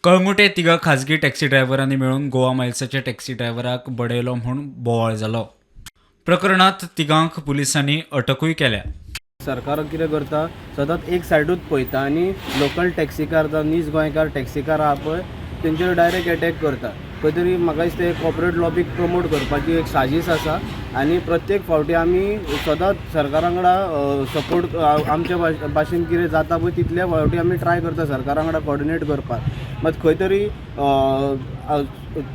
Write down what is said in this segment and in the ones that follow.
कळंगुटे तिगा खाजगी टॅक्सी ड्रायव्हरांनी मेळून गोवा मायल्साच्या टॅक्सी ड्रायव्हराक बडयलो म्हूण बोवाळ जालो. प्रकरणात तिगांक पुलिसांनी अटकूय केल्या. सरकार कितें करता, सदांच एक सायडूच पळयता आनी लोकल टॅक्सीकार जावं नीज गोंयकार टॅक्सीकार आहा पळय तेंचेर डायरेक्ट एटॅक करता. खंय तरी म्हाका दिसता एक कॉर्पोरेट लॉबीक प्रमोट करपाची एक साजीश आसा आनी प्रत्येक फावटी आमी सदांच सरकारा वांगडा सपोर्ट आमच्या भाशेन कितें जाता पळय तितले फावटी आमी ट्राय करता सरकारा वांगडा कॉर्डिनेट करपाक. मात खंय तरी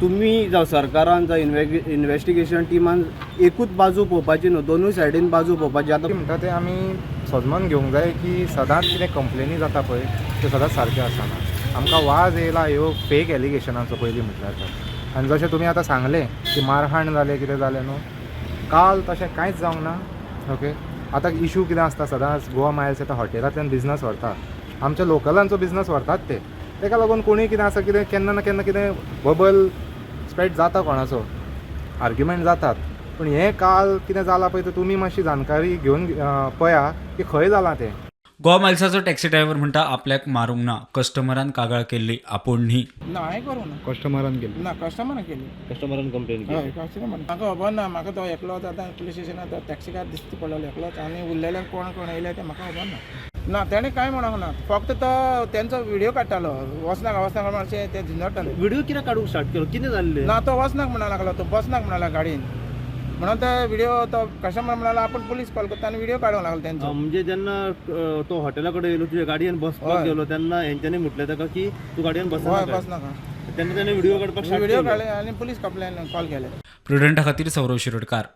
तुमी जावं सरकारान जावं इन्वेस्टिगेशन टिमान एकूच बाजू पळोवपाची न्हू, दोनूय सायडीन बाजू पळोवपाची. आतां म्हणटा तें आमी सजमन घेवंक जाय की सदांच कितें कंप्लेनी जाता पळय त्यो सदांच सारक्यो आसना. आमकां वाज येयला ह्यो फेक एलिगेशनांचो पयलीं म्हटल्यार तर. आनी जशें तुमी आतां सांगलें की मारहाण जालें कितें जालें न्हू, काल तशें कांयच जावंक ना. ओके, आतां इशू कितें आसता, सदांच गोवा मायल्स येता हॉटेलांतल्यान बिजनस व्हरता, आमच्या लोकलांचो बिजनस व्हरतात ते. तेका लागून कोणूय कितें आसा कितें केन्ना ना केन्ना कितें बबल स्प्रेड जाता, कोणाचो आर्ग्युमेंट जातात. पूण हें काल कितें जालां पळय तें तुमी मातशी जानकारी घेवन पळया की खंय जालां तें. गोवा मायल्साचो टॅक्सी ड्रायव्हर म्हणटा आपल्याक मारूंक ना, कस्टमरान कागाळ केल्ली, आपूण न्ही. ना, हांवें करूं ना. कस्टमरान केली? ना, कस्टमरान केली. कस्टमरान कंप्लेन? हय, कस्टमर. म्हाका खबर ना. म्हाका तो एकलोच आतां पुलीस स्टेशनार तो टॅक्सीकार दिश्टी पडलेलो एकलोच आनी उरलेले कोण कोण येयले ते म्हाका खबर ना. ना, तेणें कांय म्हणूंक ना. फक्त तो तेंचो व्हिडियो काडटालो, वचनाका वचनाका मातशें ते झिंजडटाले. व्हिडिओ कित्याक काडूंक स्टार्ट केलो, कितें जाल्लें? ना, तो वचनाक म्हणा लागलो, तो बसनाक म्हणाला गाडयेन म्हणून ते व्हिडिओ तो कस्टमर म्हणाला आपण पुलीस कॉल करता आनी व्हिडिओ काडूंक लागलो तेंचो. म्हणजे जेन्ना तो हॉटेला कडेन येयलो, तुज्या गाडयेन बसपाक गेलो तेन्ना हेंच्यांनी म्हटलें ताका की तूं गाडयेन हय, बसनाका. तेन्ना तेणें व्हिडिओ काडपाक व्हिडिओ काडले आनी पुलीस कंप्लेन कॉल केले. प्रुडंटा खातीर सौरव शिरोडकार.